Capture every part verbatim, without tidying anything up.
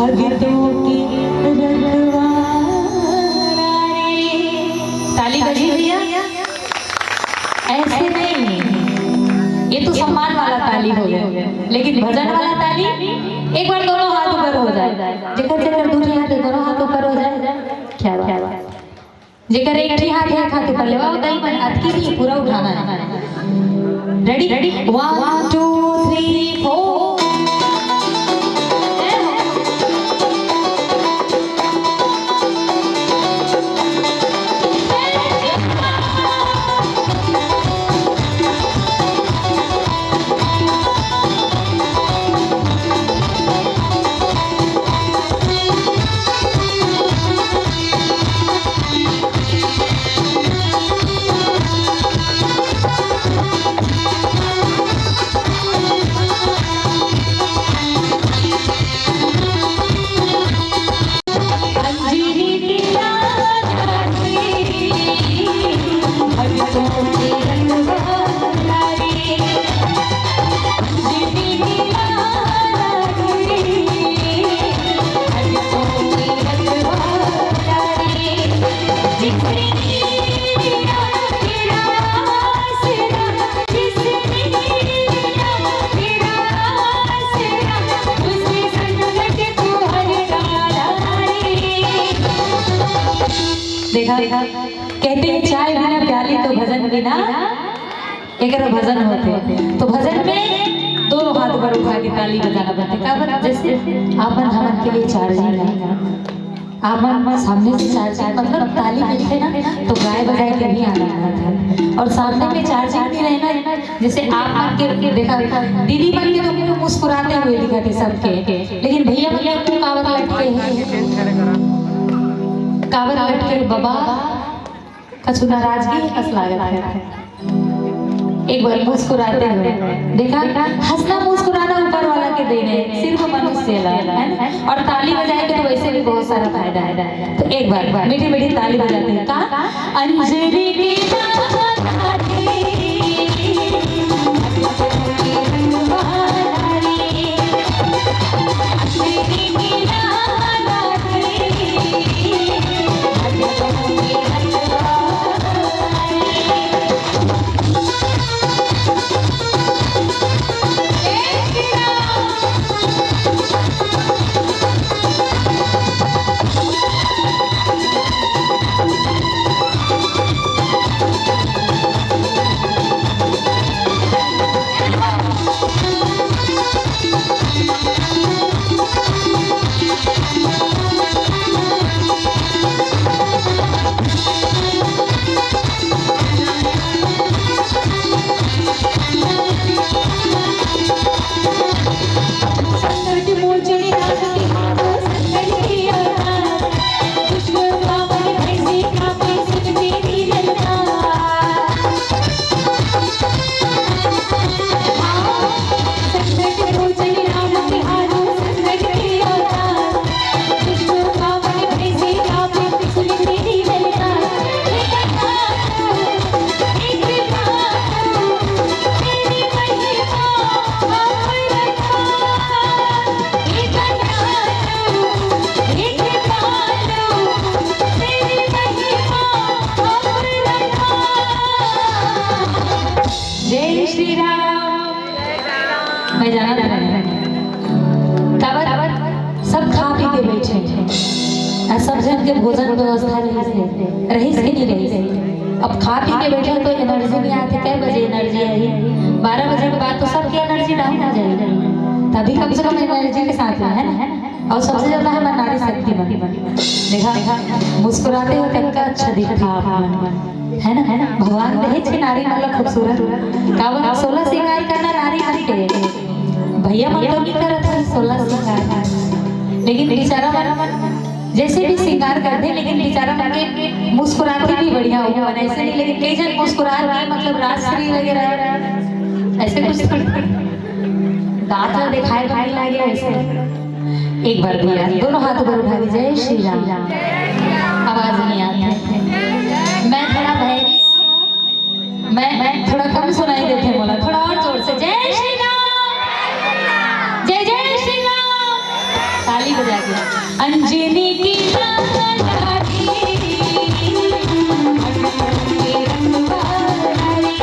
भक्तों की रखवाला रे। ताली बजी भैया, ऐसे नहीं, ये तो सम्मान वाला ताली हो गया, लेकिन भजन वाला ताली, एक बार दोनों हाथ ऊपर हो जाए, जेकर जेकर दू ठे हाथ, दोनों हाथ ऊपर हो जाए। क्या बात। जेकर एक ठे हाथ है, हाथ ऊपर लेवा, उतना ही मन अटकी नहीं, पूरा उठाना है। Ready? Ready? One, two, three, four. देखा, कहते हैं, चाय बिना प्याली तो भजन बिना, एकरो भजन होथे। तो भजन में दोनों हाथ ऊपर उठा के ताली बजाना पड़थे। काबर? जैसे आपन हमन के लिए चार्जिंग है, आपन सामने से चार्जिंग, मतलब ताली मिलथे ना, तो गाए बजाए के भी आनंद आथे। और सामने में चार्जिंग भी रहे ना, जैसे आप मन के देखा, दीदी मन के तो मुंह मुस्कुराते हुए दिखथे सबके, लेकिन भैया मन के मुंह काबर लटके हे, काबर लटके हे बाबा? कछु नाराजगी हे कस लागत हे? एक बार मुस्कुराते हुए देखा, हंसना मुस्कुराना ऊपर वाला के देन है, सिर्फ मनुष्य ला, है ना? और ताली बजाए के तो वैसे भी बहुत सारा फायदा है। तो एक बार मीठी मीठी ताली बजाते हैं। का? अंजलि के जय श्री राम। मैं जाना था। काबर सब खा पी के बैठे हैं। आ सब झन के भोजन व्यवस्था रहिस हे, रहिस कि नहीं रहिस? अब खा पी के बैठे हैं तो एनर्जी नहीं आती। कै बजे एनर्जी आई? बारह बजे के बाद तो सबकी एनर्जी डाउन हो जाएगी। तभी कम से कम एनर्जी के साथ में, है ना? और सबसे ज्यादा हमारे नारी शक्ति बन। देखा, मुस्कुराते हो, कितना अच्छा दिखता आप मन, है ना? भगवान देहे छे नारी मन ला खूबसूरत। काबर? सोलह श्रृंगार करना नारी मन के। भैया मन तो नहीं करत है सोलह श्रृंगार, लेकिन बेचारा मन जैसे भी श्रृंगार करते, लेकिन बेचारा मन के मुस्कुराते भी बढ़िया हो, ऐसे नहीं। लेकिन कई जन मुस्कुरात नहीं, मतलब राजश्री वगैरह ऐसे कुछ थोड़ी, दांत ला दिखाए तो नहीं लागे ऐसे। एक बार भैया दोनों हाथ ऊपर उठा के जय श्री राम। आवाज नहीं आती। मैं थोड़ा भैरी हूँ, मैं, मैं थोड़ा कम सुनाई देते मोला, थोड़ा और जोर से जय श्री राम, जय जय श्री राम। ताली अंजनी की लाला रे, भक्तों के रखवाला रे।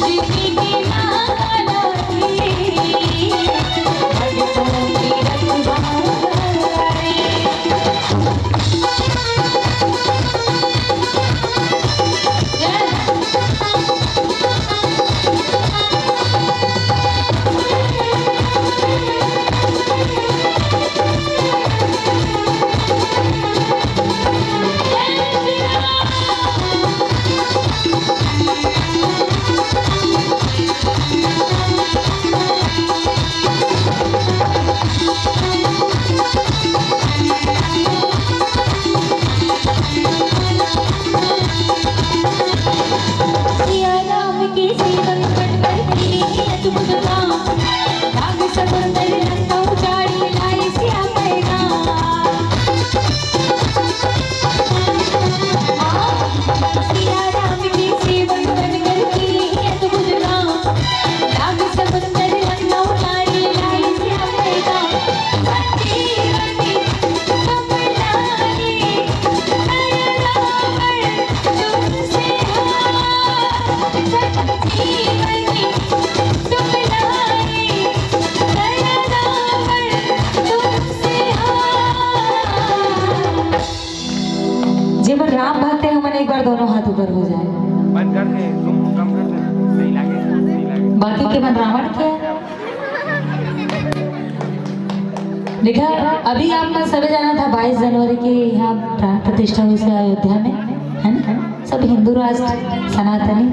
अंजनी की लाला रे, भक्तों के रखवाला रे। सिया राम के सेवक बनकर के अद्भुत काम, नाग समुंदर लंका उजाड़ी लाए श्याम राम। सिया राम के सेवक बनकर के अद्भुत काम, नाग समुंदर लंका उजाड़ी लाए श्याम राम। संजीवनी तुम लाए, नया रावण तुमसे हार। संजीवनी तुम लाए, नया रावण तुमसे हार। जेमन राम भक्त हे, ओमन एक बार दोनों हाथ ऊपर हो जाए। बंद कर दे, तुम कम कर दे, नहीं लागे, नहीं लागे। बाकी के मन रावण के हे। देखा, अभी आप मन सबे जानत हा, बाईस जनवरी के यहाँ प्राण प्रतिष्ठा होइस हे अयोध्या में, है ना? सब हिंदू राष्ट्र सनातनी।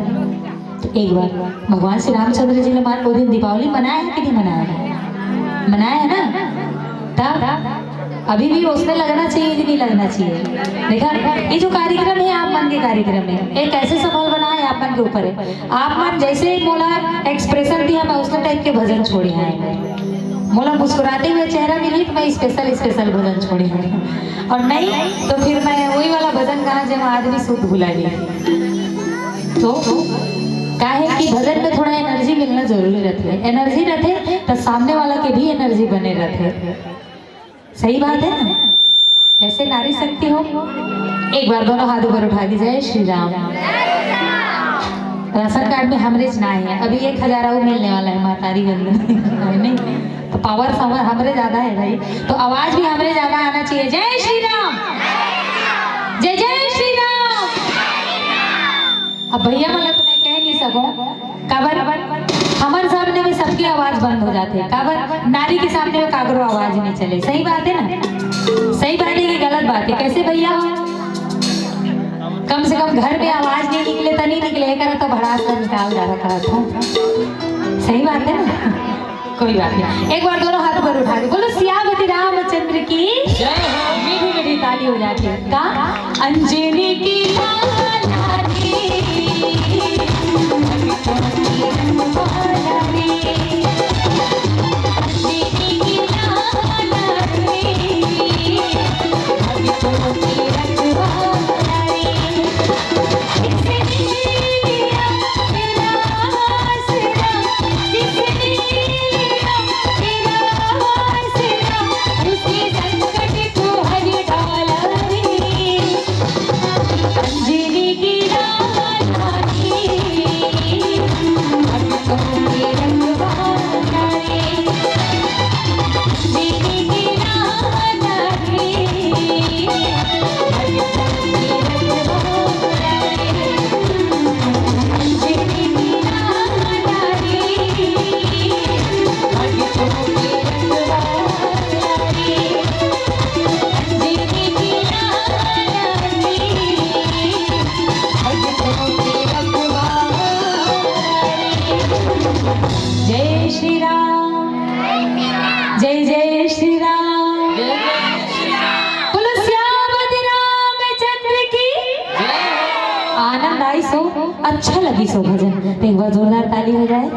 तो एक बार भगवान श्री रामचंद्र जी ने मान, वो दिन दीपावली मनाया है कि नहीं मनाया है? मनाया है ना? तब अभी भी उसमें लगना चाहिए कि नहीं लगना चाहिए? देखा, ये जो कार्यक्रम है, आप मन के कार्यक्रम है, ये कैसे सफल बना है, आप मन के ऊपर है। आप मन जैसे ही मोला एक्सप्रेशन दिया, मैं उसने टाइप के भजन छोड़े हैं। मोला मुस्कुराते हुए चेहरा मिली तो मैं स्पेशल स्पेशल भजन छोड़े हैं, और नहीं तो फिर मैं वही वाला भजन कहा, जब आदमी शुद्ध भुला गया। तो काहे कि भजन में थोड़ा एनर्जी मिलना जरूरी रहते है। एनर्जी रहते तो सामने वाला के भी एनर्जी बने रहते। सही बात है ना? कैसे नारी शक्ति हो? एक बार दोनों हाथ ऊपर उठा के, जय श्री राम। राशन कार्ड में हमरे च ना है, अभी एक हजार और मिलने वाला है, महतारी गंद है नहीं, तो पावर सावर हमरे ज्यादा है भाई, तो आवाज भी हमरे ज्यादा आना चाहिए। जय श्री राम, जय जय श्री राम। अब भैया मन ला तो मैं कह नहीं सकूं, काबर हमर सामने में सबकी आवाज बंद हो जाथे, काबर नारी के सामने में काकरो आवाज नहीं चले। सही बात है ना? सही बात है कि गलत बात है? कैसे भैया हो? कम से कम घर में आवाज नहीं निकले तो नहीं निकले, एकरा तो भड़ास से निकाल डाला कहत हूँ। सही बात है ना? कोई बात नहीं, एक बार दोनों हाथ ऊपर उठा के बोलो, सियावती रामचंद्र की। जय हो। मीठी मीठी ताली हो जाती है। का? अंजनी की लाला रे, भक्तों की रखवाला रे। अंजनी की लाला रे, भक्तों की रखवाला रे। जय श्री राम, जय जय श्री राम। बोलो सियावती रामचंद्र की। आनंद आई सो, अच्छा लगी सो भजन। तो एक बार जोरदार ताली हो जाए।